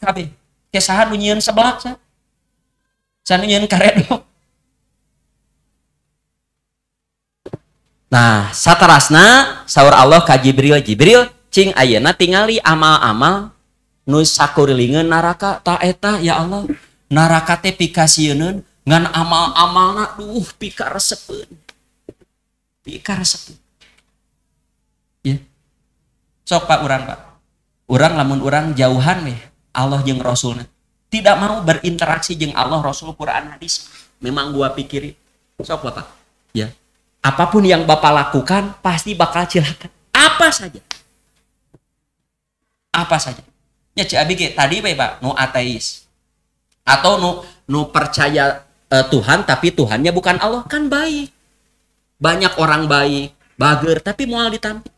Kabeh. Ke saha nu nyieun seblak sa? Saha nu nyieun karedok? Nah, satarasna saur Allah ka Jibril, Jibril cing ayeuna tingali amal-amal nu sakurilingeun neraka. Ta eta ya Allah, neraka teh pikasieun ngan amal-amalna duh pikaresepeun. Pikaresepeun. Ya. Sok Pak urang Pak. Urang lamun urang jauhan weh Allah jeung Rasulna. Tidak mau berinteraksi jeung Allah, Rasul, Quran, hadis. Memang gua pikirin. Sok Bapak. Ya. Apapun yang Bapak lakukan pasti bakal cilaka. Apa saja. Apa saja. Ya Cik Abi tadi we Pak, nu ateis. Atau nu percaya Tuhan tapi Tuhannya bukan Allah, kan baik. Banyak orang baik, bager tapi moal ditampi.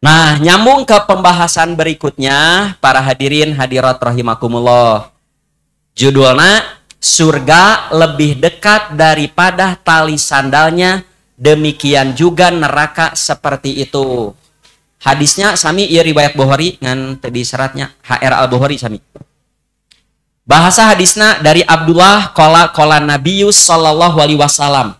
Nah, nyambung ke pembahasan berikutnya, para hadirin hadirat rahimakumullah. Judulnya surga lebih dekat daripada tali sandalnya, demikian juga neraka seperti itu. Hadisnya sami ieu riwayat Bukhari ngan teu diseratnya HR Al-Bukhari sami. Bahasa hadisna dari Abdullah qala qala Nabiyus sallallahu alaihi wasallam,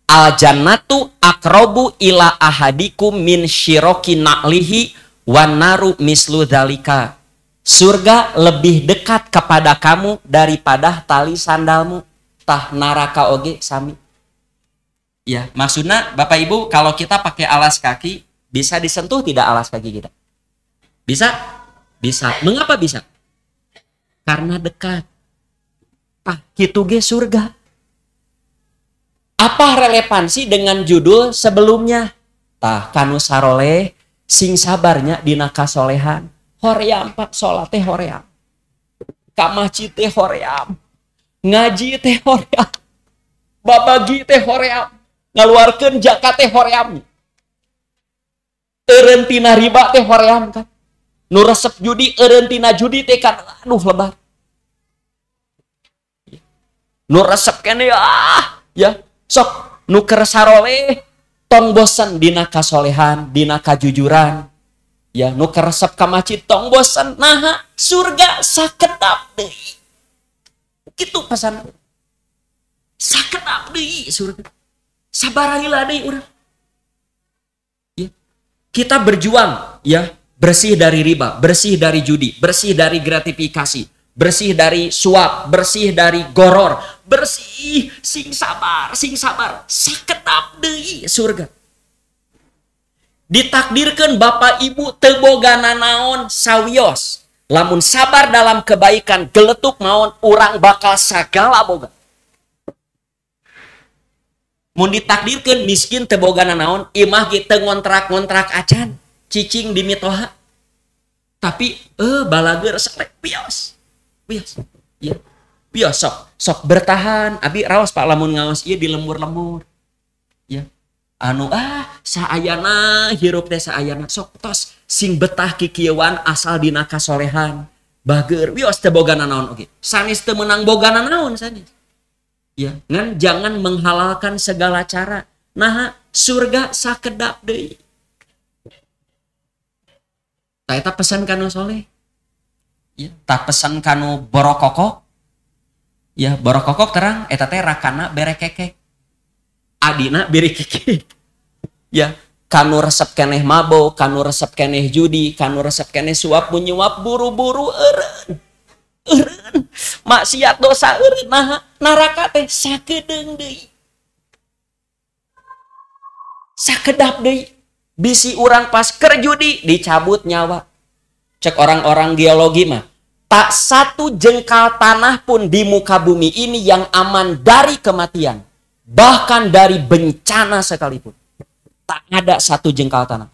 al jannatu aqrabu ila ahadikum min syiroki na'lihi wan naru mislu dzalika. Surga lebih dekat kepada kamu daripada tali sandalmu. Tah neraka oge sami. Ya, maksudnya Bapak Ibu kalau kita pakai alas kaki bisa disentuh tidak alas kaki kita? Bisa? Bisa. Mengapa bisa? Karena dekat. Tah kitu ge surga. Apa relevansi dengan judul sebelumnya? Tah kanu saroleh sing sabarnya dina kasolehan. Hoream Pak, salat teh hoream. Ka masjid teh hoream. Ngaji teh hoream. Babagi teh hoream. Ngaluarkeun zakat teh hoream. Eureun tina riba teh hoream kan. Nu resep judi eureun tina judi teh kan aduh lebar. Nu resep keneh ah ya sok nu keur saroleh tong bosen dina kasolehan, dina kajujuran. Ya, nu keresep ka masjid tong bosen, naha surga sakedap deui. Kitu pesan. Sakedap deui surga. Sabaraheula deui urang. Ya. Kita berjuang ya, bersih dari riba, bersih dari judi, bersih dari gratifikasi, bersih dari suap, bersih dari goror, bersih sing sabar, sakedap deui surga. Ditakdirkan bapak ibu teu boga nanaon sawios. Lamun sabar dalam kebaikan geletuk maon urang bakal sagala boga. Mun ditakdirkan miskin teu boga nanaon imah ge teu ngontrak-ngontrak acan, cicing di mitoha. Tapi balager saleh pios. Pios. Ya. Pios sok bertahan abi raos Pak lamun ngaos ieu di lembur-lembur. Ya. Anu saayana hirup teh saayana sok tos sing betah kikieuan asal dina kasolehan bager wios teu boga nanaon oge sanes teu meunang boga nanaon sanes ya ngan jangan menghalalkan segala cara naha surga sakedap deui. Tah eta pesan kanu soleh ya, tah pesan kanu borokokok ya, borokokok terang eta teh rakana berekekek adina birikiki ya, kanu resep keneh mabok, kanu resep keneh judi, kanu resep keneh suap menyuap, buru-buru eureun eureun maksiat dosa eureun naha neraka teh sakedeung deui, sakedap deui. Bisi urang pas keur judi dicabut nyawa. Cek orang-orang geologi mah tak satu jengkal tanah pun di muka bumi ini yang aman dari kematian, bahkan dari bencana sekalipun. Tak ada satu jengkal tanah.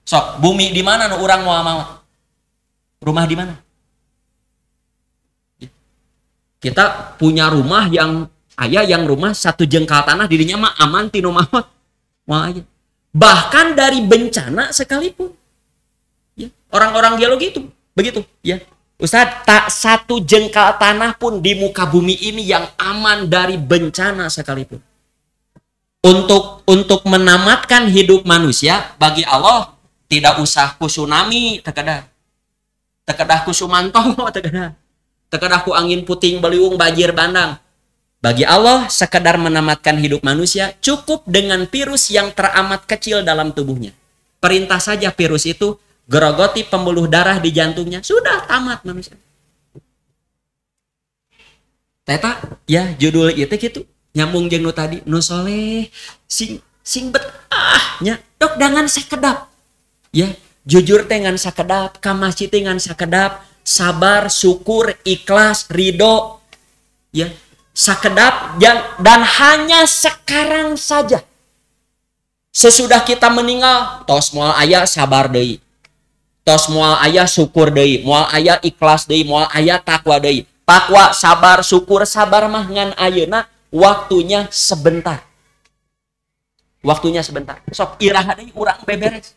Sok, bumi di mana nu urang moal maot? Rumah di mana? Kita punya rumah yang aya yang rumah satu jengkal tanah dirinya mah aman tinu maot. Moal aya. Bahkan dari bencana sekalipun. Ya, orang-orang geologi itu begitu, ya. Ustaz, tak satu jengkal tanah pun di muka bumi ini yang aman dari bencana sekalipun. Untuk menamatkan hidup manusia, bagi Allah tidak usah ku tsunami terkadang. Teu kedah ku Sumanto, teu kedah. Teu kedah ku angin puting beliung banjir bandang. Bagi Allah, sekedar menamatkan hidup manusia cukup dengan virus yang teramat kecil dalam tubuhnya. Perintah saja virus itu gerogoti pembuluh darah di jantungnya, sudah tamat manusia. Teta, ya judul itu gitu. Nyambung jeung nu tadi, nu soleh sing sing betah nya, dok dangan sakedap. Ya, jujur teh ngan sakedap, ka masjid teh ngan sakedap, sabar, syukur, ikhlas, ridho. Ya, sakedap dan hanya sekarang saja. Sesudah kita meninggal, tos moal aya sabar deui. Tos moal aya syukur deui, moal aya ikhlas deui, moal aya takwa deui. Takwa, sabar, syukur, sabar mah ngan ayeuna waktunya sebentar. Waktunya sebentar. Sok iraha deui urang beberes.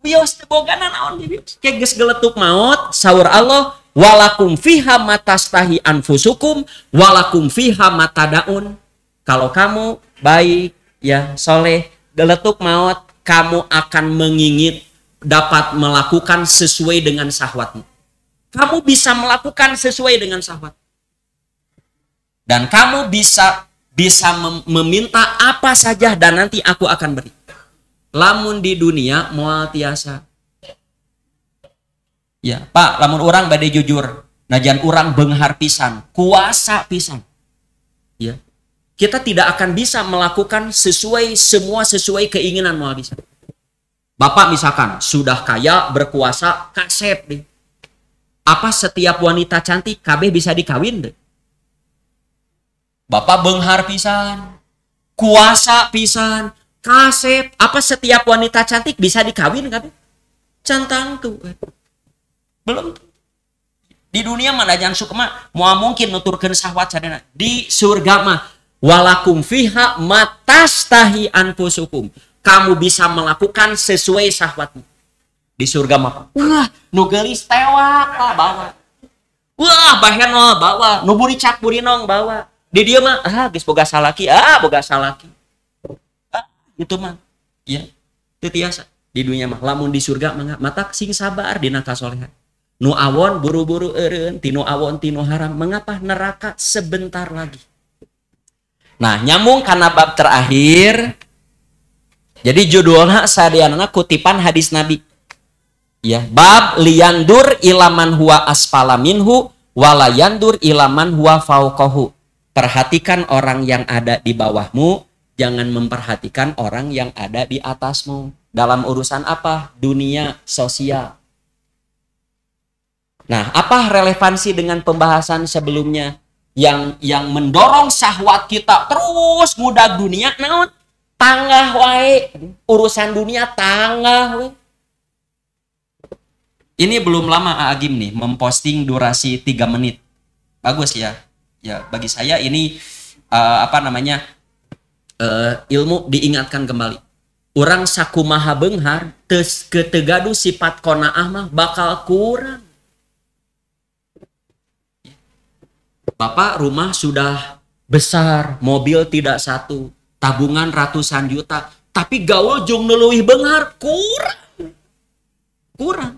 Wios teu boga nanaon ge wios. Ke geus geletuk maot, saur Allah, walakum fiha matastahi anfusukum walakum fiha matadaun. Kalau kamu baik, ya soleh, geletuk maut, kamu akan mengingit dapat melakukan sesuai dengan syahwatmu. Kamu bisa melakukan sesuai dengan syahwat. Dan kamu bisa bisa meminta apa saja dan nanti aku akan beri. Lamun di dunia moal tiasa. Ya, Pak, lamun orang bade jujur, najan urang beunghar pisan, kuasa pisan. Ya. Kita tidak akan bisa melakukan sesuai semua sesuai keinginan, moal bisa. Bapak misalkan sudah kaya, berkuasa, kasep deh. Apa setiap wanita cantik kabeh bisa dikawin deh? Bapak beunghar pisan, kuasa pisan, kasep. Apa setiap wanita cantik bisa dikawin kabeh? Can tangtu. Belum. Di dunia mah jangan suka mah moal mungkin nuturkeun syahwat sadayana. Di surga mah walakum fiha matastahi anfusukum. Kamu bisa melakukan sesuai syahwatmu. Di surga mah, wah, nu geulis tewak lah bawa. Wah, bahenol bawa, nu buricak burinong bawa. Di dieu mah, ah geus boga salaki, ah boga salaki. Ah, itu mah. Ya, teu tiasa. Di dunia mah, lamun di surga mah matak sing sabar dina kasolehan. Nu awon buru-buru eureun, tinu awon tinu haram. Mengapa neraka sebentar lagi? Nah, nyambung karena bab terakhir. Jadi judulnya sadianana kutipan hadis Nabi. Ya, bab liyandur ilaman huwa asfala minhu wala yandur ilaman huwa fauqahu. Perhatikan orang yang ada di bawahmu, jangan memperhatikan orang yang ada di atasmu. Dalam urusan apa? Dunia sosial. Nah, apa relevansi dengan pembahasan sebelumnya yang mendorong syahwat kita terus ngudag dunia naon? Tangah wae, urusan dunia tangah wae. Ini belum lama Agim nih memposting durasi 3 menit. Bagus ya. Ya, bagi saya ini apa namanya? Ilmu diingatkan kembali. Urang sakumaha beunghar teus teu gaduh sifat qanaah mah bakal kurang. Bapak rumah sudah besar, mobil tidak satu, tabungan ratusan juta, tapi gaul jeung nu leuwih beunghar kurang. Kurang.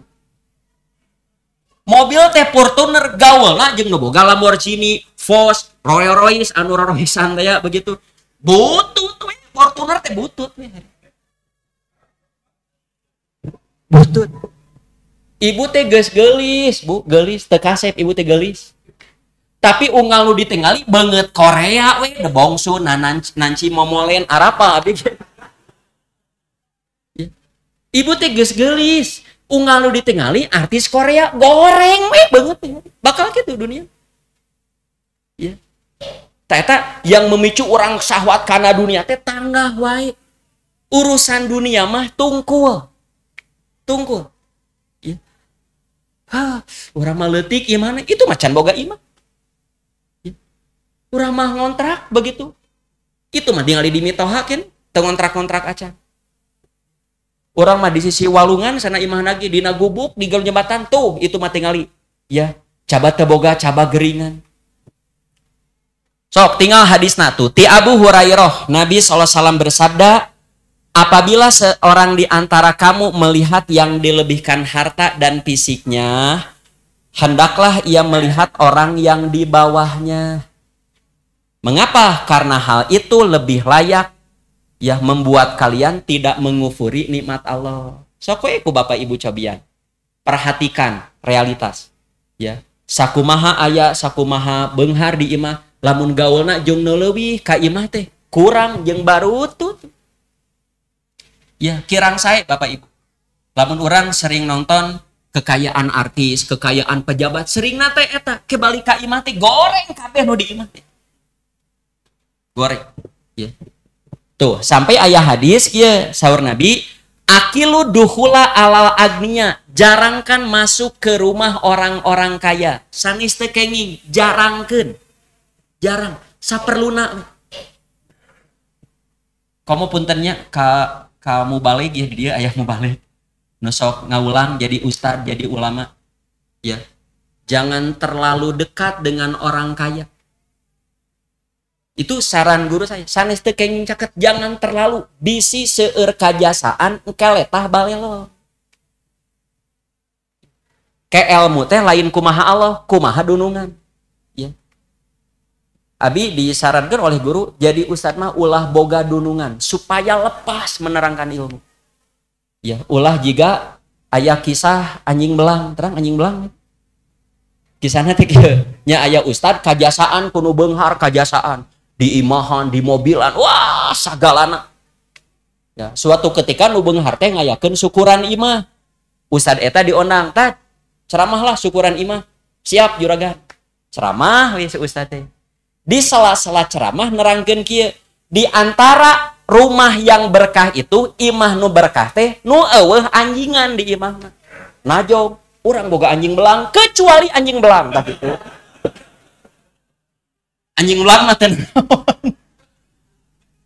Mobil teh Fortuner gaul lah jeung nu boga Lamborghini, Vos, Rolls Royce anu roroisan teh ya begitu. Butut we, Fortuner teh butut we. Butut. Ibu teh geus geulis, Bu, geulis teu kasep ibu teh geulis. Tapi unggal nu ditinggali beungeut Korea we, de bongsu nanci momolen arapa abdi ge. Ya. Ibu teh geus geulis, unggal nu ditinggali artis Korea goreng we beungeut teh. Bakal kitu dunia. Ya. Eta yang memicu orang syahwat kana dunia teh tangah wae. Urusan dunia mah tungkul. Tungkul. Ya. Hah, urang mah leutik ieu mana? Itu macan boga imah. Ya. Urang mah ngontrak begitu. Itu mah tingali di mitoha kan, teu ngontrak-ngontrak acan. Urang mah di sisi walungan sana imah lagi dina gubuk di galon jembatan tuh itu mah tingali. Ya, caba teu boga caba geringan. Sok tinggal hadisna tuh ti Abu Hurairah, Nabi sallallahu alaihi wasallam bersabda, apabila seorang di antara kamu melihat yang dilebihkan harta dan fisiknya, Hendaklah ia melihat orang yang di bawahnya. Mengapa? Karena hal itu lebih layak ya membuat kalian tidak mengufuri nikmat Allah. Sok we ku Bapak Ibu cobian. Perhatikan realitas. Ya, sakumaha aya, sakumaha beunghar di imah, lamun gaulna jeung nu leuwih ka imah teh kurang jeung barutut. Ya, kirang sae Bapak Ibu. Lamun urang sering nonton kekayaan artis, kekayaan pejabat, sering nate eta kebalik ka imah teh goreng kabeh nu di imah teh. Goreng. Ya. Tuh, sampai aya hadis ieu saur Nabi, aqilu dukhula alal agniya, jarangkan masuk ke rumah orang-orang kaya. Sanes teu kenging, jarangkeun. Jarang, saperluna. Komo puntennya ka kamu balik ya dia ayah mubalig. Nu sok ngawulang jadi ustad, jadi ulama. Ya. Jangan terlalu dekat dengan orang kaya. Itu saran guru saya. Sanes teu kenging caket, jangan terlalu bisi seueur kajasaan engke letah balelo. Ke ilmu teh lain kumaha Allah, kumaha dunungan. Ya. Abi disarankan oleh guru jadi ustad mah ulah boga dunungan supaya lepas menerangkan ilmu. Ya, ulah jika aya kisah anjing belang, terang anjing belang. Kisahna teh kieu, nya aya ustad kajasaan kuno beunghar kajasaan di imahan, di mobilan, wah sagalana. Ya, suatu ketika nu beunghar teh ngayakeun syukuran imah. Ustad eta diondang, "Tad, ceramahlah syukuran imah." "Siap, juragan." Ceramah we si ustad teh. Di sela-sela ceramah nerangkeun kieu, di antara rumah yang berkah itu imah nu berkah teh nu eueuh anjingan di imah mah. Najong, urang boga anjing belang kecuali anjing belang tah kitu. Anjing belang mah teh.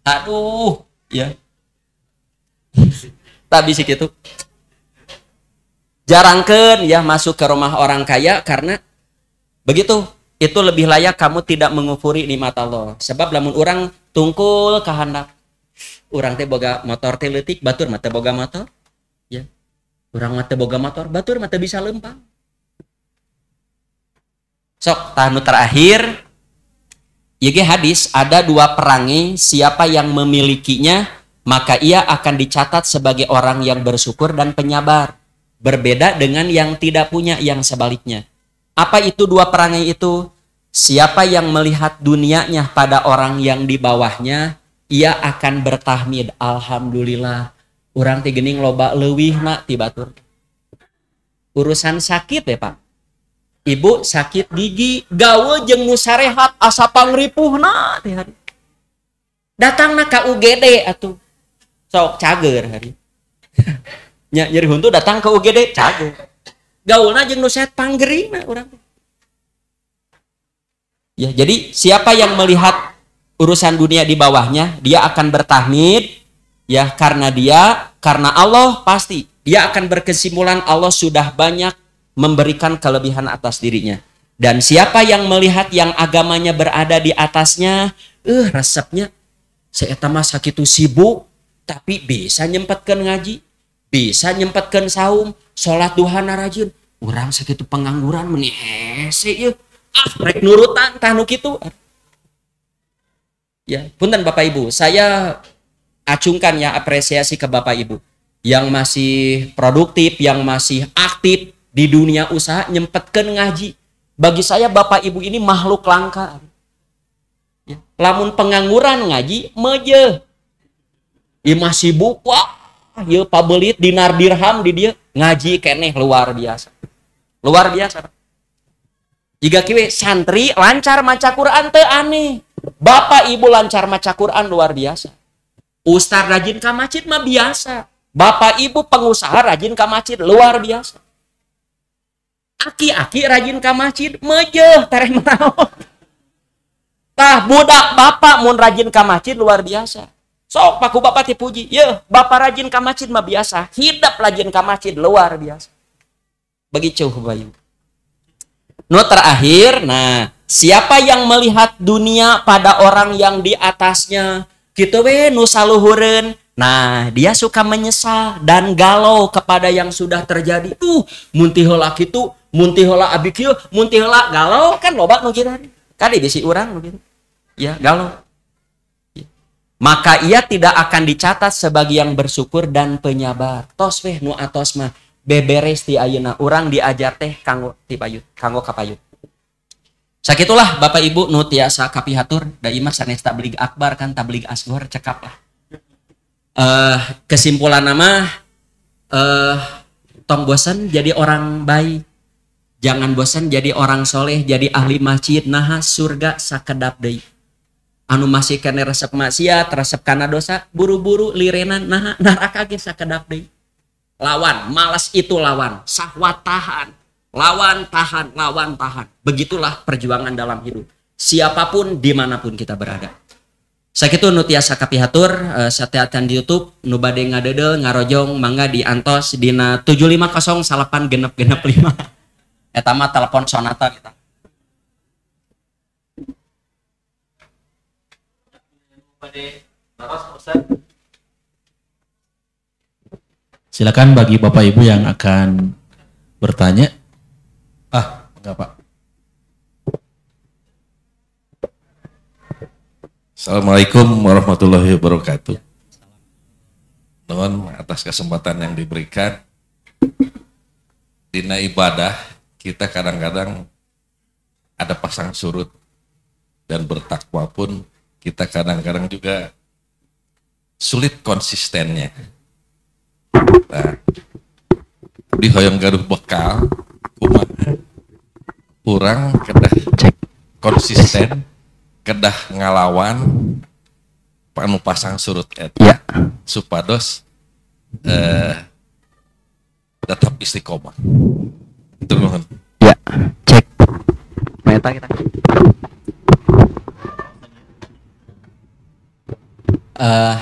Aduh, ya. Tak bisa gitu. Jarangkeun ya masuk ke rumah orang kaya karena begitu itu lebih layak kamu tidak mengufuri nikmat Allah. Sebab lamun urang tungkul kahandap, urang teh boga motor teh leutik, batur mah teu boga motor. Ya. Urang mah teu boga motor, batur mah teu bisa leumpang. Sok tah nu terakhir ieu ge hadis ada dua perangai, siapa yang memilikinya maka ia akan dicatat sebagai orang yang bersyukur dan penyabar. Berbeda dengan yang tidak punya, yang sebaliknya. Apa itu dua perangai itu? Siapa yang melihat dunianya pada orang yang di bawahnya, ia akan bertahmid. Alhamdulillah. Urang teh geuning loba leuwihna ti batur. Urusan sakit ya, Pak. Ibu sakit gigi, gawe jeung nu sarehat asa pangripuhna teh hari. Datangna ka UGD atuh. Sok cager hari. Nya nyeri huntu datang ke UGD cager. Gaulna jeung nu sehat panggeringna urang teh. Ya, jadi siapa yang melihat urusan dunia di bawahnya, dia akan bertahmid ya karena Allah pasti dia akan berkesimpulan Allah sudah banyak memberikan kelebihan atas dirinya. Dan siapa yang melihat yang agamanya berada di atasnya, resepnya saya mah sakitu sibuk tapi bisa nyempetkeun ngaji, bisa nyempetkeun saum, salat duha rajin. Urang sakitu pengangguran meni hese ieu. Ah, rek nurutan tah nu kitu. Ya, punten Bapak Ibu, saya acungkan ya apresiasi ke Bapak Ibu yang masih produktif, yang masih aktif di dunia usaha nyempetkeun ngaji. Bagi saya Bapak Ibu ini makhluk langka. Ya. Lamun pengangguran ngaji meje. Imah sibuk wah, ieu pabelit dinar dirham di dia ngaji keneh luar biasa. Luar biasa. Jika kiwe santri lancar maca Quran teu aneh. Bapak Ibu lancar maca Quran luar biasa. Ustaz rajin ka masjid mah biasa. Bapak Ibu pengusaha rajin ka masjid luar biasa. Aki-aki rajin ka masjid mejeh tereh manaon. Tah budak bapak mun rajin ka masjid luar biasa. Sok paku bapak dipuji. Yeuh, bapak rajin ka masjid mah biasa. Hidup rajin ka masjid luar biasa. Begitu Bapak Ibu. Nu terakhir, nah, siapa yang melihat dunia pada orang yang di atasnya, kitu we nu saluhureun, Nah, dia suka menyesal dan galau kepada yang sudah terjadi. Tuh, mun ti heula kitu, mun ti heula abi kieu, mun ti heula galau kan loba nu kitu. Kade bisi urang nu kitu. Ya, galau. Ya. Maka ia tidak akan dicatat sebagai yang bersyukur dan penyabar. Tos weh nu atos mah beberes ti ayeuna urang diajar teh kanggo ti payut, kanggo kapayut. Sakitulah Bapak Ibu nu tiasa kapihatur, da ieu mah sanes tabligh akbar kan tabligh asghar cekap lah. Kesimpulan nama tong bosan jadi orang baik, jangan bosan jadi orang soleh, jadi ahli masjid. Nah surga sakedap deui. Anu masih kena resep maksiat, resep kana dosa, buru-buru lirenan, nah neraka ge sakedap deui. Lawan, malas itu lawan, sahwat tahan, lawan tahan, lawan tahan. Begitulah perjuangan dalam hidup. Siapapun dimanapun kita berada. Sakitu nu tiasa kapihatur, sateatan di YouTube nu bade ngadeudel ngarojong mangga diantos dina 750 salapan genep genep 5. Eta mah telepon Sonata kita. Silakan bagi Bapak Ibu yang akan bertanya. Ah, enggak Pak. Assalamualaikum warahmatullahi wabarakatuh. Dengan atas kesempatan yang diberikan, dina ibadah kita kadang-kadang ada pasang surut, dan bertakwa pun kita kadang-kadang juga sulit konsistennya. Nah, di hoyong gaduh bekal, kumaha kurang kedah konsisten, kedah ngalawan anu pasang surut eta ya, supados tetap istiqomah. Itu nuhun. Ya, cek. Meta kita.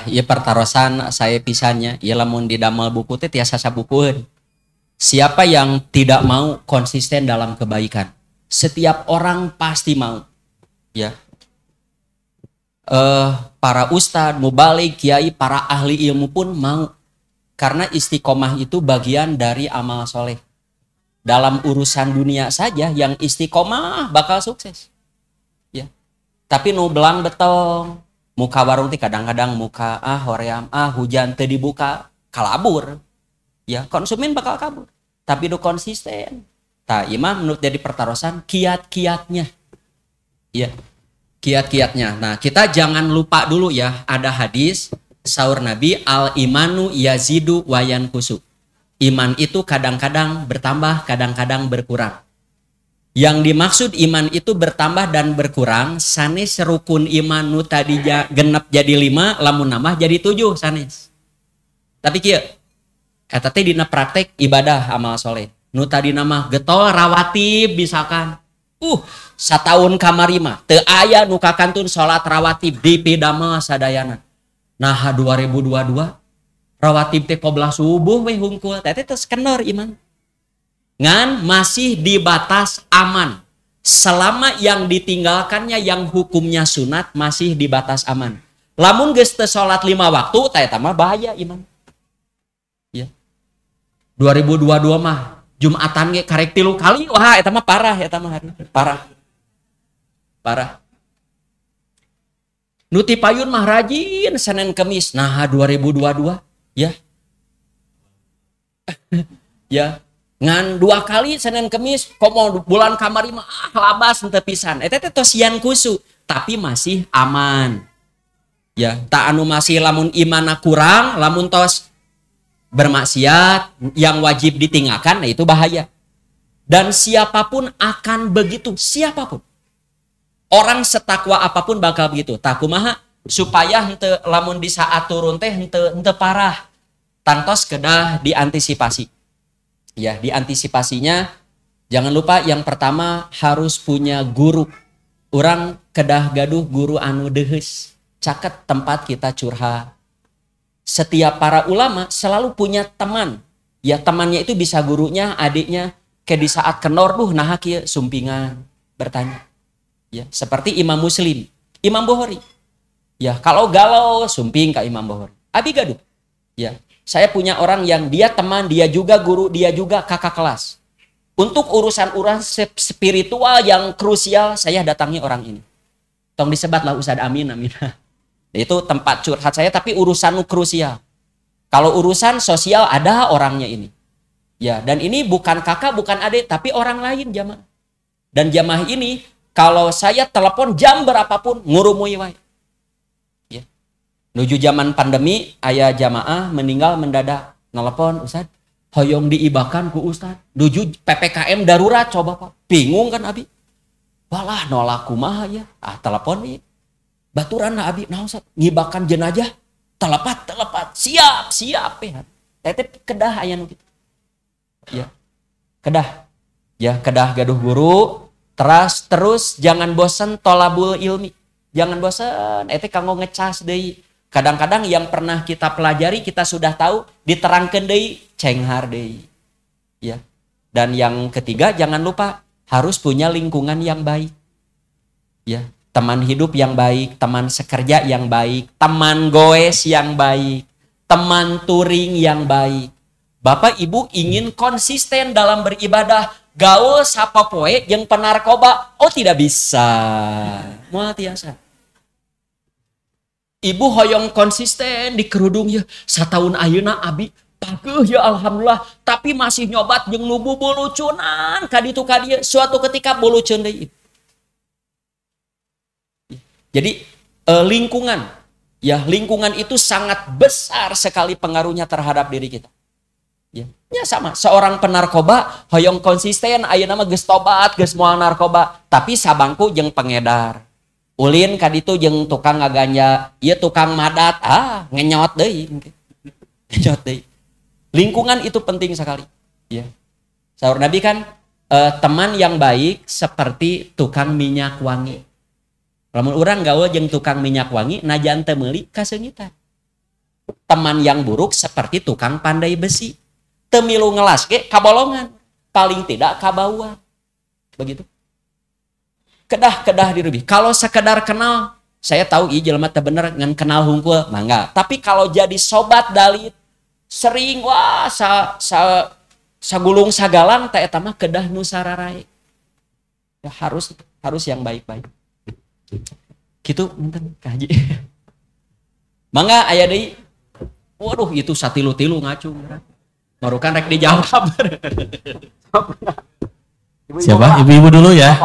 Ya pertarosan saya pisannya, ya lamun didamel buku teh tiasa sabukueun. Siapa yang tidak mau konsisten dalam kebaikan? Setiap orang pasti mau. Ya. Para ustadz, mubalig, kiai, para ahli ilmu pun mau. Karena istiqomah itu bagian dari amal soleh. Dalam urusan dunia saja yang istiqomah bakal sukses. Ya. Tapi nu belang betong, muka warung teh kadang-kadang muka ah hoream ah hujan teu dibuka kalabur. Ya, konsumen bakal kabur. Tapi nu konsisten. Tah ieu mah menurut jadi pertarosan kiat-kiatnya. Ya. Kiat-kiatnya. Nah, kita jangan lupa dulu ya, ada hadis saur Nabi al imanu yazidu wa yanqusu. Iman itu kadang-kadang bertambah, kadang-kadang berkurang. Yang dimaksud iman itu bertambah dan berkurang, sanes rukun iman nu tadi genep jadi 5, lamun nambah jadi 7 sanes. Tapi kieu, eta teh dina praktek ibadah amal soleh. Nu tadi nama getol rawatib misalkan. Sataun kamari mah teu aya nu kakantun salat rawatib dipidamel sadayana. Nah 2022 rawatib teh qoblah subuh we hungkul, teh tos kendor iman. Ngan masih di batas aman. Selama yang ditinggalkannya yang hukumnya sunat masih di batas aman. Lamun geus teu salat 5 waktu teh eta mah bahaya iman. Ya. 2022 mah Jumatan ge karek 3 kali, wah eta mah parah, eta mah parah. Parah. Nu ti payun mah rajin Senin Kemis. Nah 2022 ya. Ya, ngan 2 kali Senin Kemis, komo bulan kamari mah ah labas henteu pisan. Eta teh tos yankusu, tapi masih aman. Ya, tak anu masih lamun imana kurang, lamun tos bermaksiat yang wajib ditinggalkan, nah itu bahaya. Dan siapapun akan begitu, siapapun. Orang setakwa apapun bakal begitu. Takumaha supaya henteu lamun di saat turun teh henteu parah. Tangtos kedah diantisipasi. Ya, diantisipasinya jangan lupa yang pertama harus punya guru. Urang kedah gaduh guru anu deheus. Caket tempat kita curhat. Setiap para ulama selalu punya teman. Ya temannya itu bisa gurunya, adiknya. Kayak di saat kenor duh nah kieu sumpingan bertanya. Ya, seperti Imam Muslim, Imam Bukhari. Ya, kalau galau sumping ke Imam Bukhari. Abi gaduh. Ya, saya punya orang yang dia teman, dia juga guru, dia juga kakak kelas. Untuk urusan-urusan spiritual yang krusial, saya datangi orang ini. Tong disebatlah Ustadz Amin, amin. Itu tempat curhat saya, tapi urusan krusial. Kalau urusan sosial ada orangnya ini. Ya, dan ini bukan kakak, bukan adik, tapi orang lain jamaah. Dan jamaah ini kalau saya telepon jam berapapun ngurumui wae. Ya. Nuju zaman pandemi aya jamaah meninggal mendadak, nelpon Ustad, hoyong diibakan ku Ustad. Nuju PPKM darurat coba Pak. Bingung kan abi. Walah nolak kumaha ya. Ah telepon ieu. Baturan lah abi, nah Ustad ngibakan jenazah. Telepat, telepat, siap, siap ya. Tetep kedah aya nu kitu. Ya. Kedah. Ya, kedah gaduh guru. Terus jangan bosan tolabul ilmi. Jangan bosan, itu kanggo ngecas deui. Kadang-kadang yang pernah kita pelajari kita sudah tahu, diterangkeun deui, cenghar deui. Ya. Dan yang ketiga jangan lupa harus punya lingkungan yang baik. Ya, teman hidup yang baik, teman sekerja yang baik, teman goes yang baik, teman touring yang baik. Bapak Ibu ingin konsisten dalam beribadah, gaul sapopoe jeung penarkoba, oh tidak bisa. Moal tiasa. Ibu hoyong konsisten di kerudung ya, sataun ayeuna abi pageuh ya alhamdulillah, tapi masih nyobat jeung nu bubulucunan kaditu kadieu, suatu ketika buluceun deui. Jadi lingkungan, ya lingkungan itu sangat besar sekali pengaruhnya terhadap diri kita. Ya, ya sama, seorang penarkoba hoyong konsisten ayeuna mah geus tobat, geus moal narkoba, tapi sabangku jeung pengedar. Ulin kaditu jeung tukang ngaganja, ieu tukang madat, ah ngenyot deui. Ngenyot deui. Lingkungan itu penting sekali, ya. Saur Nabi kan teman yang baik seperti tukang minyak wangi. Lamun urang gaul jeung tukang minyak wangi najan teu meuli kaseungitan. Teman yang buruk seperti tukang pandai besi. Teu milu ngelas ge kabolongan, paling tidak kabauan. Begitu. Kedah-kedah dirubih. Kalau sekedar kenal, saya tahu ieu jelema teu bener ngan kenal hungkul, mangga. Tapi kalau jadi sobat dalit sering wah sa sa sagulung sagalang teh eta mah kedah nu sararae. Ya harus harus yang baik-baik. Gitu punten Ka Haji. Mangga aya deui. Waduh itu satilu-tilu ngacung. Marukan rek dijawab. Siapa? Ibu-ibu dulu ya.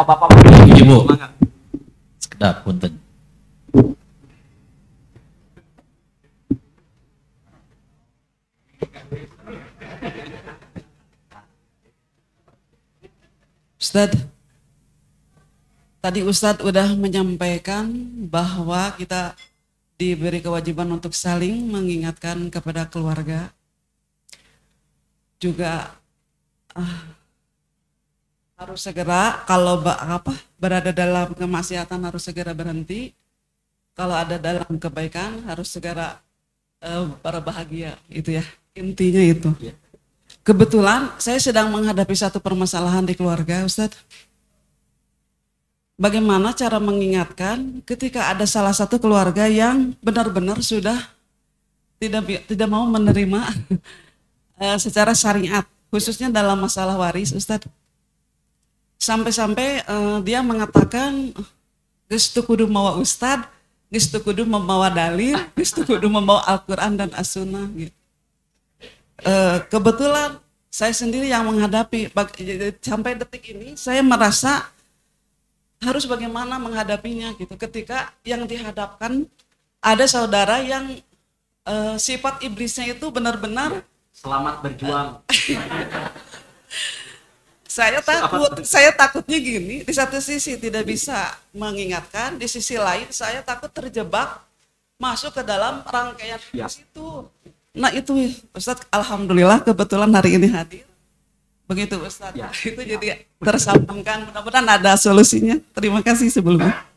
Ibu-ibu. Sekedap punten. Ustadz, tadi Ustadz udah menyampaikan bahwa kita diberi kewajiban untuk saling mengingatkan kepada keluarga. Juga harus segera kalau berada dalam kemaksiatan harus segera berhenti. Kalau ada dalam kebaikan harus segera berbahagia, itu ya intinya itu. Kebetulan saya sedang menghadapi satu permasalahan di keluarga, Ustadz. Bagaimana cara mengingatkan ketika ada salah satu keluarga yang benar-benar sudah tidak mau menerima secara syariat, khususnya dalam masalah waris, Ustadz. Sampai-sampai dia mengatakan, geus teu kudu mawa Ustadz, geus teu kudu membawa dalil, geus teu kudu membawa Al-Quran dan As-Sunnah gitu. Kebetulan saya sendiri yang menghadapi, sampai detik ini saya merasa harus bagaimana menghadapinya gitu. Ketika yang dihadapkan ada saudara yang sifat iblisnya itu benar-benar selamat berjuang. Saya takut, saya takutnya gini, di satu sisi tidak bisa mengingatkan, di sisi lain saya takut terjebak masuk ke dalam rangkaian ya itu. Nah itu Ustadz, alhamdulillah kebetulan hari ini hadir. Begitu Ustadz, ya itu ya jadi tersambungkan, mudah-mudahan ada solusinya. Terima kasih sebelumnya.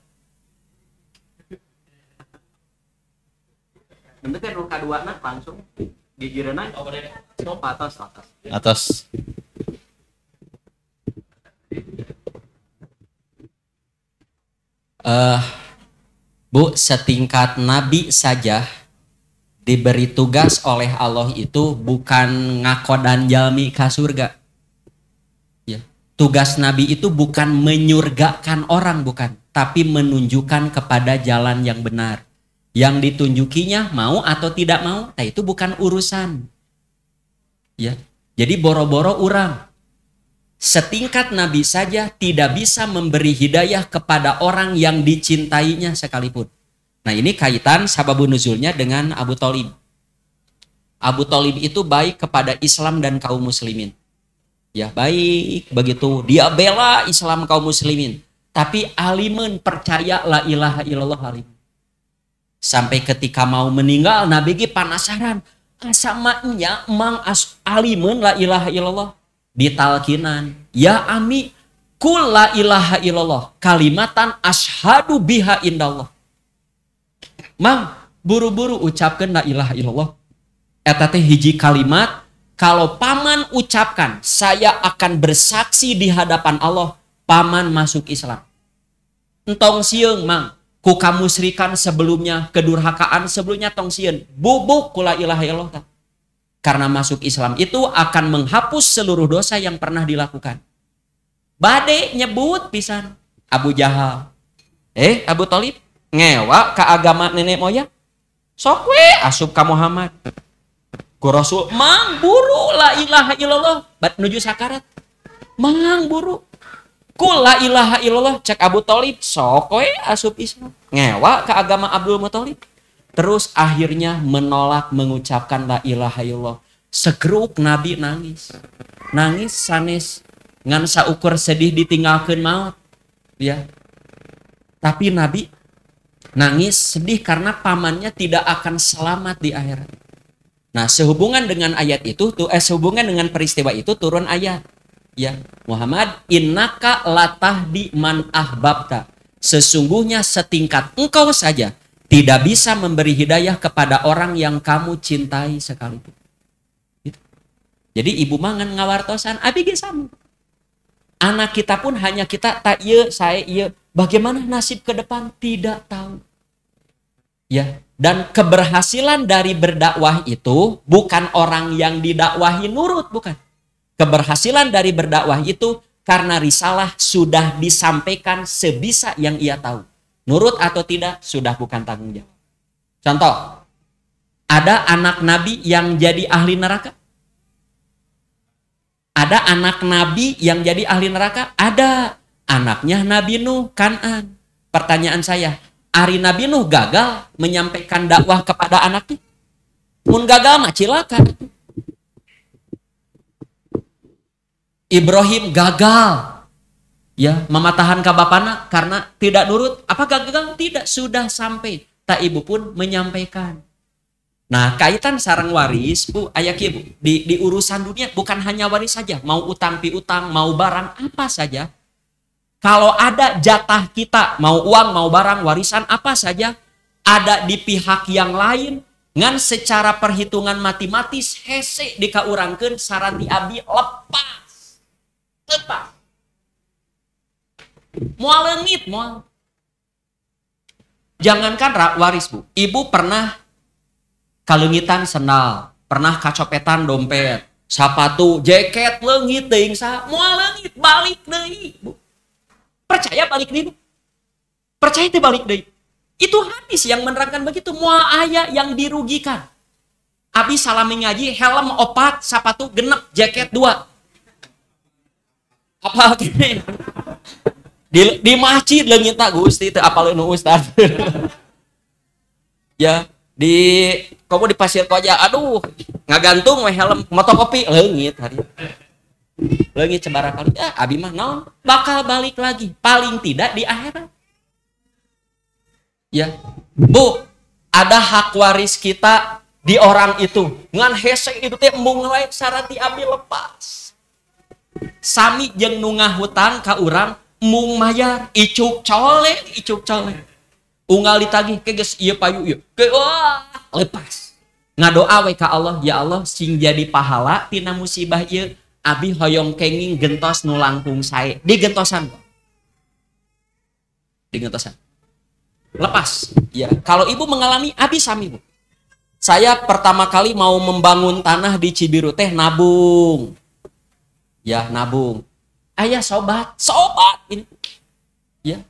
Bentar kan kadua langsung gigireuna atas atas. Atas. Bu, setingkat nabi saja Diberi tugas oleh Allah itu bukan ngakodan jalmi ka surga. Ya. Tugas Nabi itu bukan menyurgakan orang, bukan, tapi menunjukkan kepada jalan yang benar. Yang ditunjukinya mau atau tidak mau, nah itu bukan urusan. Ya. Jadi boro-boro orang setingkat Nabi saja tidak bisa memberi hidayah kepada orang yang dicintainya sekalipun. Nah ini kaitan sababun nuzulnya dengan Abu Thalib. Abu Thalib itu baik kepada Islam dan kaum muslimin. Ya baik begitu, dia bela Islam kaum muslimin. Tapi alimun percaya la ilaha illallah alim. Sampai ketika mau meninggal Nabi ge penasaran. Asa nya mang alimun la ilaha illallah. Ditalkinan, ya ami kul la ilaha illallah kalimatan ashadu biha indallah. Mang, buru-buru ucapkan la ilaha illallah. Eta teh hiji kalimat, kalau paman ucapkan, saya akan bersaksi di hadapan Allah, paman masuk Islam. Entong sieun mang, ku kamusrikan sebelumnya, kedurhakaan sebelumnya tong sieun, bubuk ku la ilaha illallah. Karena masuk Islam itu akan menghapus seluruh dosa yang pernah dilakukan. Bade nyebut pisan Abu Jahal. Abu Thalib ngewa ke agama nenek moyang, sok we asup ka Muhammad. Ku Rasul mang buru la ilaha illallah bat nuju sakarat. Mang buru ku la ilaha illallah cek Abu Thalib sok we asup Islam. Ngewa ke agama Abdul Muthalib. Terus akhirnya menolak mengucapkan la ilaha illallah. Segeruk Nabi nangis. Nangis sanes ngan saukur sedih ditinggalkeun maut. Ya. Tapi Nabi nangis sedih karena pamannya tidak akan selamat di akhirat. Nah, sehubungan dengan ayat itu tuh sehubungan dengan peristiwa itu turun ayat. Ya, Muhammad innaka latahdi man ahbabta. Sesungguhnya setingkat engkau saja tidak bisa memberi hidayah kepada orang yang kamu cintai sekalipun. Gitu. Jadi ibu mangan ngawartosan abi ge sami. Anak kita pun hanya kita tak ieu saya ieu. Bagaimana nasib ke depan tidak tahu. Ya, dan keberhasilan dari berdakwah itu bukan orang yang didakwahi nurut, bukan. Keberhasilan dari berdakwah itu karena risalah sudah disampaikan sebisa yang ia tahu. Nurut atau tidak sudah bukan tanggung jawab. Contoh, ada anak Nabi yang jadi ahli neraka? Ada anak Nabi yang jadi ahli neraka? Ada. Anaknya Nabi Nuh, Kan'an. Pertanyaan saya, ari Nabi Nuh gagal menyampaikan dakwah kepada anaknya? Mun gagal mah cilaka. Ibrahim gagal ya mematahan ka bapana karena tidak nurut. Apa gagal? Tidak, sudah sampai. Tak ibu pun menyampaikan. Nah, kaitan sarang waris, Bu, aya kieu Bu, di urusan dunia bukan hanya waris saja, mau utang piutang, mau barang apa saja. Kalau ada jatah kita, mau uang, mau barang, warisan apa saja, ada di pihak yang lain, ngan secara perhitungan matematis hese dikaurangkeun saran di abi lepas. Lepas. Moal leungit moal. Jangankan waris, Bu. Ibu pernah kaleungitan sendal, pernah kacopetan dompet, sepatu, jaket leungit teuing saha, moal leungit balik deui, Bu. Percaya balik deui, Bu? Percaya itu balik deui. Itu hadis yang menerangkan begitu, moal aya yang dirugikan. Abi salami ngaji helm 4, sepatu 6, jaket 2. Apa gini? Di masjid leungit tak Gusti teu apal nu ustad. Ya, di kamu di Pasir Koja, aduh, ngagantung we helm motokopi leungit hari. Leungit sabaraha kali. Ya, abi mah naon bakal balik lagi, paling tidak di akhirat. Ya. Bu, ada hak waris kita di orang itu. Ngan hese itu teh embung wae syarat diambil lepas. Sami jeung nu ngahutang ka urang embung mayar, icuk cole, icuk cole. Unggal ditagih ke geus ieu payu ieu. Ke wah, lepas. Ngadoa we ka Allah, ya Allah sing jadi pahala tina musibah ieu, abi hoyong kenging gentos nu langkung sae. Digentosan. Digentosan. Lepas. Ya, kalau ibu mengalami abi sami, Bu. Saya pertama kali mau membangun tanah di Cibiru teh nabung. Ya, nabung. Ayah sobat, sobat ini. Ya.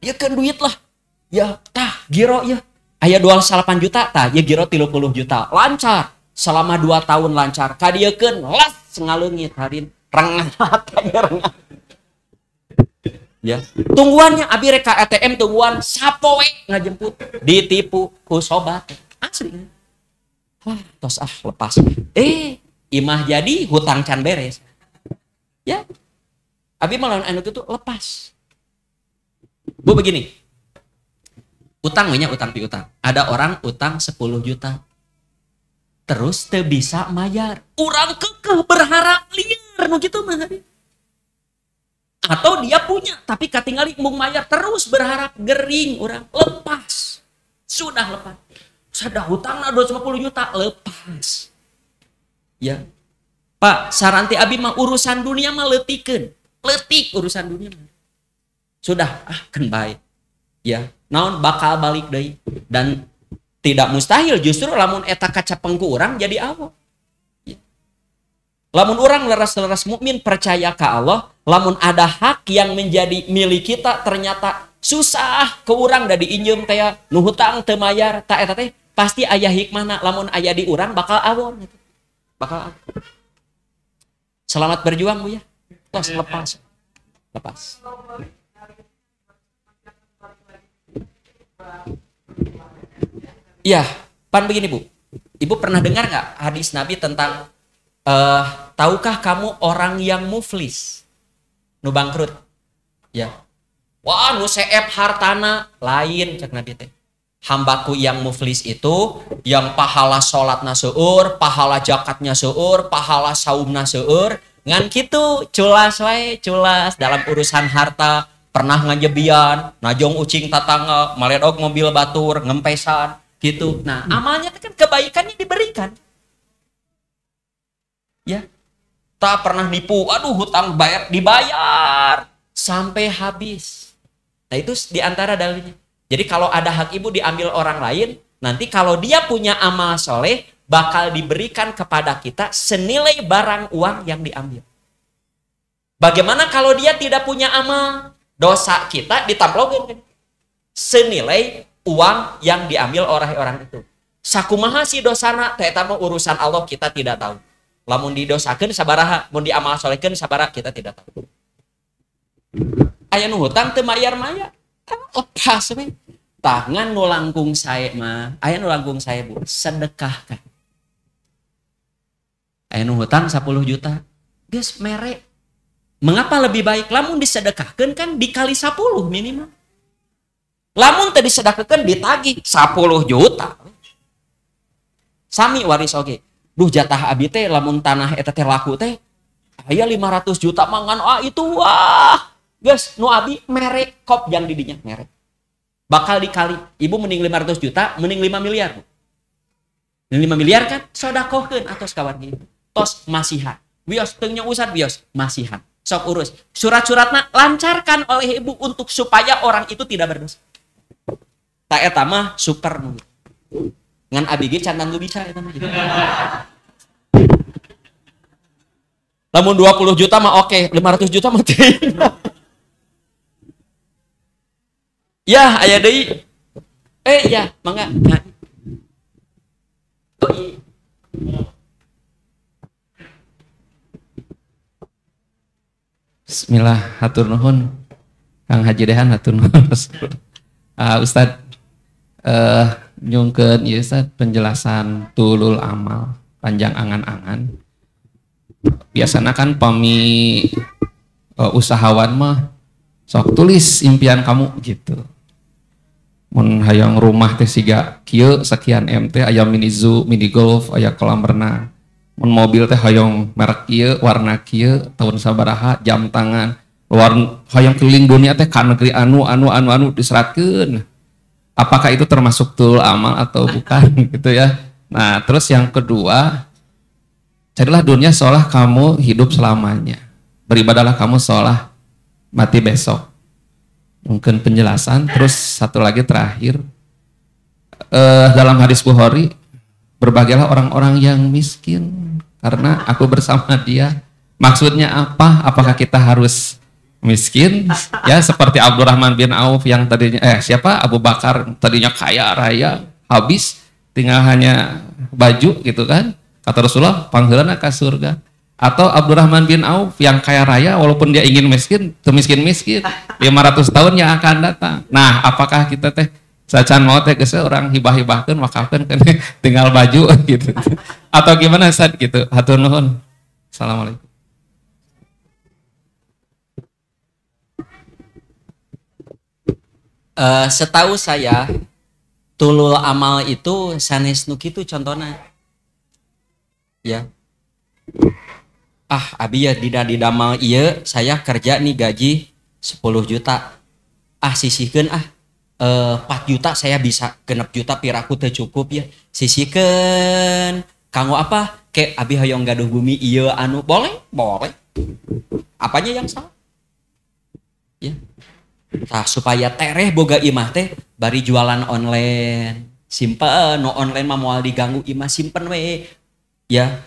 Ya kan duit lah. Ya, tah giro ya. Aya 28 juta tah, ya giro 30 juta. Lancar. Selama 2 tahun lancar. Kadiekeun las ngaleungit harin. Rengat aya rengat. Ya, tungguannya abi rek ka ATM tungguan sapoe ngajemput, ditipu ku sobat. Asli. Wah, tos ah lepas. Imah jadi hutang can beres. Ya. Abi malah anu itu lepas. Bu begini. Utang nya utang piutang. Ada orang utang 10 juta. Terus teu bisa mayar. Urang kekeh berharap liar nu kitu mah. Atau dia punya tapi katingali mung mayar terus berharap gering urang lepas. Sudah lepas. Sudah hutangna 250 juta lepas. Ya. Pak, saran ti abi mah urusan dunia mah leutikeun. Leutik urusan dunia mah. Sudah, ah keun bae. Ya, naon bakal balik deui dan tidak mustahil justru lamun eta kacepeng ku urang jadi Allah. Ya. Lamun urang leres-leres mukmin percaya ka Allah, lamun ada hak yang menjadi milik kita ternyata susah ke urang da diinjem teh nu hutang teu mayar ta eta teh pasti aya hikmahna lamun aya di urang bakal awon gitu. Bakal awon. Selamat berjuang Bu ya. Tos lepas. Lepas. Ya, pan begini Bu. Ibu pernah dengar nggak hadis Nabi tentang tahukah kamu orang yang muflis, nu bangkrut? Ya. Wah, nu seep hartana lain cek Nabi teh. Hambaku yang muflis itu yang pahala sholatna seueur, pahala zakatnya seueur, pahala saumna seueur, ngan kitu culas wae, culas dalam urusan harta, pernah ngajebian, najong ucing tatangga, maledog mobil batur, ngempesan gitu. Nah, amalnya kan kebaikannya diberikan. Ya. Tak pernah nipu, aduh hutang bayar dibayar sampai habis. Nah, itu diantara dalilnya. Jadi kalau ada hak ibu diambil orang lain, nanti kalau dia punya amal soleh, bakal diberikan kepada kita senilai barang uang yang diambil. Bagaimana kalau dia tidak punya amal? Dosa kita ditamplokin senilai uang yang diambil oleh orang itu. Sakumaha si dosana, teh eta mah urusan Allah kita tidak tahu. Lamun didosakeun sabaraha, mun diamal solehkeun sabaraha kita tidak tahu. Aya nu hutang teu mayar-mayar. Lepas we. Tangan nu langkung sae mah, aya nu langkung sae Bu, sedekahkan. Aya nu hutang 10 juta, geus mere. Mengapa lebih baik lamun disedekahkeun kan dikali 10 minimal. Lamun teu disedekahkeun ditagih 10 juta. Sami waris oge. Duh jatah abi teh lamun tanah eta teh laku teh aya 500 juta mangan ah itu wah. Geus nu abi mere kop jang didinya mere. Bakal dikali. Ibu mending 500 juta, mending 5 miliar. Bu. Mending 5 miliar kan sodakohkeun atos kawan ibu. Tos masihan. Wios teu nya usah wios masihan. Sok urus. Surat-suratna lancarkan oleh ibu untuk supaya orang itu tidak berdosa. Ta eta mah super. Ngan abi ge can tangtu bisa eta mah. Lamun 20 juta mah oke, 500 juta mah teu. Ya, aya deui. Ya, mangga. Nah. Oh, iya. Bismillah, hatur nuhun. Kang Haji Dehan hatur nuhun. Ustad nyungkeun ieu Ustad penjelasan tulul amal, panjang angan-angan. Biasana kan pami usahawan mah sok tulis impian kamu gitu. Mun hayang rumah teh siga kieu sekian M teh aya mini zoo, mini golf, aya kolam renang. Mun mobil teh hayang merek kieu, warna kieu, tahun sabaraha, jam tangan. Luar hayang keliling dunia teh ka negeri anu anu anu anu diseratkeun. Apakah itu termasuk tul amal atau bukan gitu ya. Nah, terus yang kedua, carilah dunia seolah kamu hidup selamanya. Beribadahlah kamu seolah mati besok. Mungkin penjelasan. Terus satu lagi terakhir, dalam hadis Bukhari, Berbahagialah orang-orang yang miskin karena aku bersama dia. Maksudnya apa? Apakah kita harus miskin? Ya seperti Abdurrahman bin Auf yang tadinya siapa? Abu Bakar tadinya kaya raya, habis tinggal hanya baju gitu kan. Kata Rasulullah, panggilanna ke surga. Atau Abdurrahman bin Auf yang kaya raya walaupun dia ingin miskin, miskin-miskin 500 tahun yang akan datang. Nah, apakah kita teh sacan mau teh geus urang hibah-hibahkeun wakafkeun tinggal baju gitu. Atau gimana Ustaz gitu? Hatur nuhun. Assalamualaikum. Setahu saya tulul amal itu sanes nu kitu contohna. Ya. Ah, abi ya dina didamal ieu saya kerja nih gaji 10 juta. Ah, sisihkeun ah 4 juta saya bisa, 6 juta piraku teu cukup ya. Sisihkeun kanggo apa? Ke abi hoyong gaduh bumi ieu anu boleh? Boleh. Apanya yang salah? Ya. Tah supaya tereh boga imah teh bari jualan online. Simpen no online mah moal diganggu imah simpen we. Ya.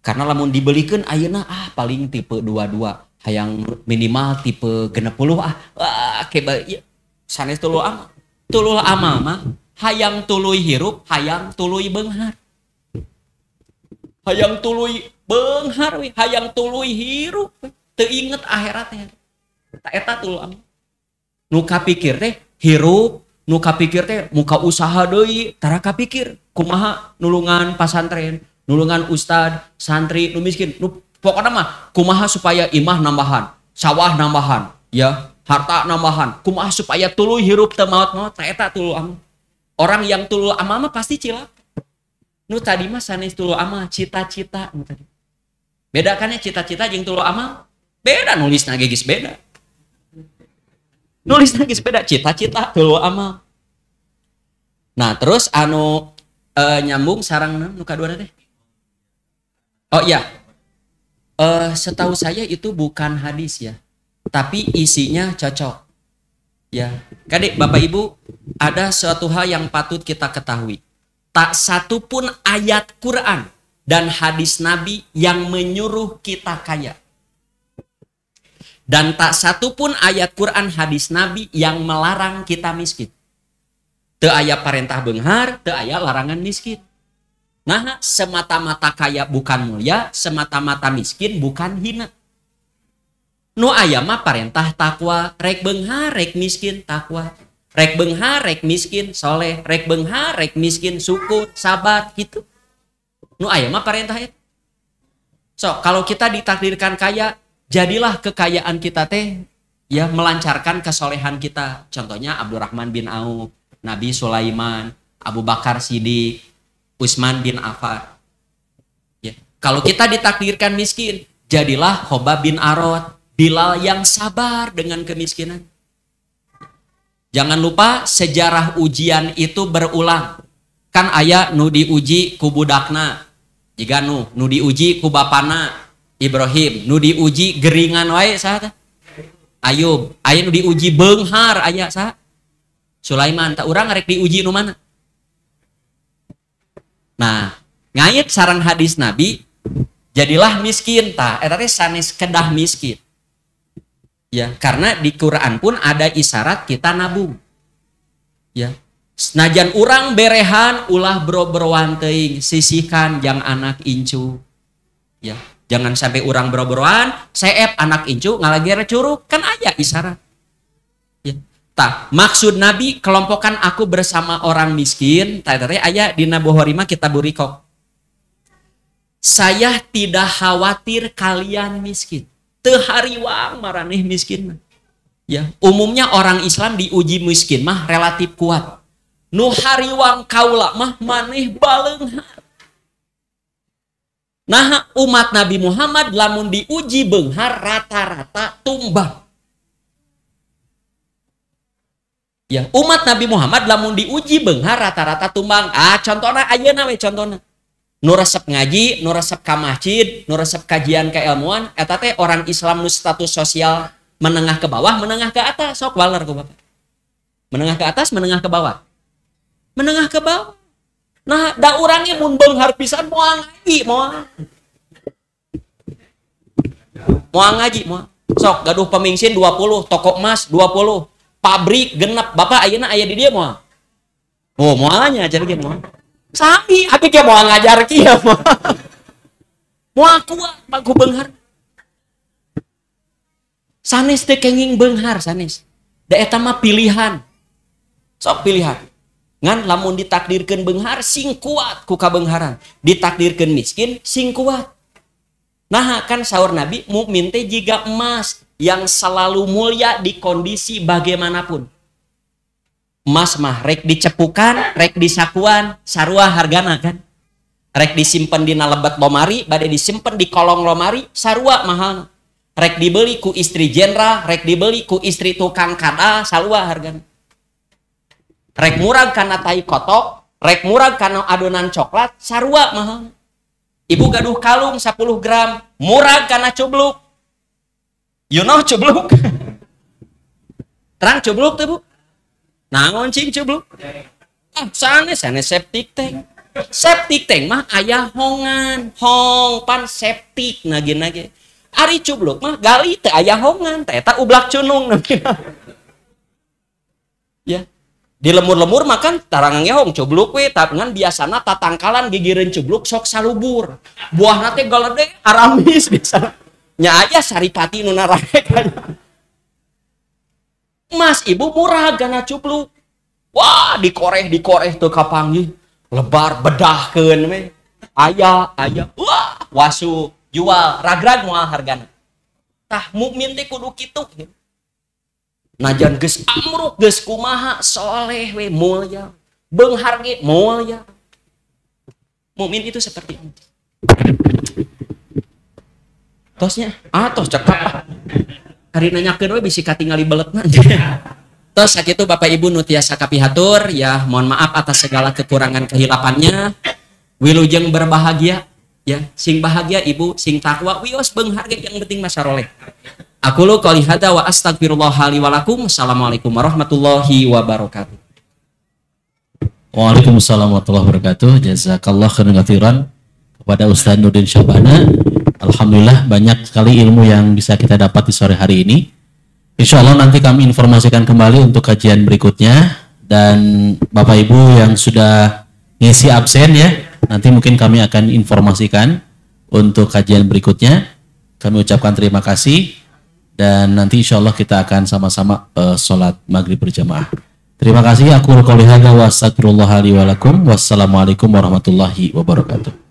Karena lamun dibelikeun ayeuna ah paling tipe 22, hayang minimal tipe 60 ah. Wah, ke ya. Sanes tulul amal. Tulul amal mah hayang tuluy hirup, hayang tuluy beunghar. Hayang tuluy beunghar we, hayang tuluy hirup. Teu inget akhirat teh. Ta eta tulul amal. Nu kapikir teh hirup, nu kapikir teh muka usaha deui, tara kapikir kumaha nulungan pasantren, nulungan ustad, santri nu miskin, nu pokona mah kumaha supaya imah nambahan, sawah nambahan, ya, harta nambahan, kumaha supaya tuluy hirup teu maot-maot, ta eta tulul amal. Orang yang tulul amal mah pasti cilaka. Nu tadi mah sanes tulul amal, cita-cita nu tadi. Beda kan ya cita-cita jeung tulul amal? Beda nulisna ge geus beda. Nulisna geus beda, cita-cita tulul amal. Nah, terus anu nyambung sarang nu kadua teh. Oh iya. Setahu saya itu bukan hadis ya, tapi isinya cocok. Ya, kadek Bapak Ibu, ada suatu hal yang patut kita ketahui. Tak satu pun ayat Quran dan hadis Nabi yang menyuruh kita kaya. Dan tak satu pun ayat Quran hadis Nabi yang melarang kita miskin. Teu aya parentah beunghar, teu aya larangan miskin. Nah, semata-mata kaya bukan mulia, semata-mata miskin bukan hina. Nu aya mah parentah takwa, rek beunghar, rek miskin takwa. Rek beunghar, rek miskin soleh, rek beunghar, rek miskin syukur, sabar gitu. Nu aya mah parentah eta. So, kalau kita ditakdirkan kaya, jadilah kekayaan kita teh ya melancarkan kesolehan kita. Contohnya Abdurrahman bin Auf, Nabi Sulaiman, Abu Bakar Siddiq, Utsman bin Affan. Ya. Kalau kita ditakdirkan miskin, jadilah Khobab bin Arad, Bilal yang sabar dengan kemiskinan. Jangan lupa sejarah ujian itu berulang. Kan aya nu diuji ku budakna, jiga nu diuji ku bapana Ibrahim, nu diuji geringan wae saha teh? Ayub, aya nu diuji beunghar aya saha? Sulaiman. Tak urang rek diuji nu mana? Nah, ngait sareng hadis Nabi, jadilah miskin tah eta teh sanes kedah miskin. Ya, karena di Quran pun ada isyarat kita nabung. Ya. Senajan urang berehan ulah bro-broan teuing, sisihkan jang anak incu. Ya, jangan sampai urang bro-broan, seep anak incu ngalager curug, kan aya isyarat. Ya. Tah, maksud Nabi kelompokan aku bersama orang miskin, tah eta teh aya dina Bukhari mah kitab Riqaq. Saya tidak khawatir kalian miskin. Teu hariwang maraneh miskin mah. Ya, umumnya orang Islam diuji miskin mah relatif kuat. Nu hariwang kaula mah maneh baleunghar. Nah, umat Nabi Muhammad lamun diuji beunghar rata-rata tumbang. Ya, umat Nabi Muhammad lamun diuji beunghar rata-rata tumbang. Ah, contohna ayeuna we contohna. Nu resep ngaji, nu resep ka masjid, nu resep kajian keilmuan, eta teh orang Islam nu status sosial menengah ke bawah, menengah ke atas, sok waler ku Bapak. Menengah ke atas, menengah ke bawah. Menengah ke bawah. Nah, da urangnya mun beunghar pisan moal ngaji, moal. Moal ngaji, moal. Sok gaduh pemingsin 20, toko emas 20, pabrik genep. Bapak ayeuna aya di dieu moal? Oh, moalnya jadi ge moal. Sami, abi ge moal ngajar kieu moal. Moal kuat ku beunghar. Sanes teu kenging beunghar sanes. Da eta mah pilihan. Sok pilihan. Ngan lamun ditakdirkeun beunghar sing kuat ku kabeungharan. Ditakdirkeun miskin sing kuat. Nah kan saur Nabi mukmin teh jiga emas yang selalu mulia di kondisi bagaimanapun. Emas mah rek dicepukan, rek disakuan, sarua hargana kan. Rek disimpen dina lebet lomari, bade disimpen di kolong lomari, sarua mahal. Rek dibeli ku istri jenderal, rek dibeli ku istri tukang kada, sarua hargana. Rek murag kana tai kotok, rek murag kana adonan coklat, sarua mahal. Ibu gaduh kalung 10 gram, murag kana cubluk. You know cubluk? Terang cubluk tuh bu? Naon cing cubluk? Ah, sanes sanes septic tank. Septic tank mah aya hongan, hong pan septic nage-nage. Ari cubluk mah gali teh aya hongan, teh eta ublak cunung. Ya. Di lemur-lemur makan tarangan hong cubluk we, tapi ngan biasana tatangkalan gigireun cubluk sok salubur. Buahna teh galede aramis biasana. Nya aya saripati nu naraek. Mas ibu murah gana cubluk. Wah, dikoreh teu kapanggih. Lebar bedahkeun we. Aya aya. Wah, wasu jual ragrag moal hargana. Tah mukmin teh kudu kitu. Najan geus amruk geus kumaha soleh we mulya. Beunghar ge mulya. Mukmin itu seperti itu. Tosnya, ah tos cekap. Hari nanyakeun we bisi katingali beletna. Tos sakitu Bapak Ibu nu tiasa kapihatur ya, mohon maaf atas segala kekurangan kehilapannya. Wilujeng berbahagia ya, sing bahagia ibu, sing takwa, wios beunghar ge yang penting masaroleh. Aku lu qouli hadza wa astagfirullah li wa lakum. Assalamualaikum warahmatullahi wabarakatuh. Waalaikumsalam warahmatullahi wabarakatuh. Jazakallah khairan katsiran kepada Ustaz Nurdin Syabana. Alhamdulillah banyak sekali ilmu yang bisa kita dapat di sore hari ini. Insya Allah nanti kami informasikan kembali untuk kajian berikutnya. Dan Bapak Ibu yang sudah ngisi absen ya, nanti mungkin kami akan informasikan untuk kajian berikutnya. Kami ucapkan terima kasih. Dan nanti insya Allah kita akan sama-sama sholat maghrib berjamaah. Terima kasih. Aku qouli hadza wa astagfirullah li wa lakum. Wassalamualaikum warahmatullahi wabarakatuh.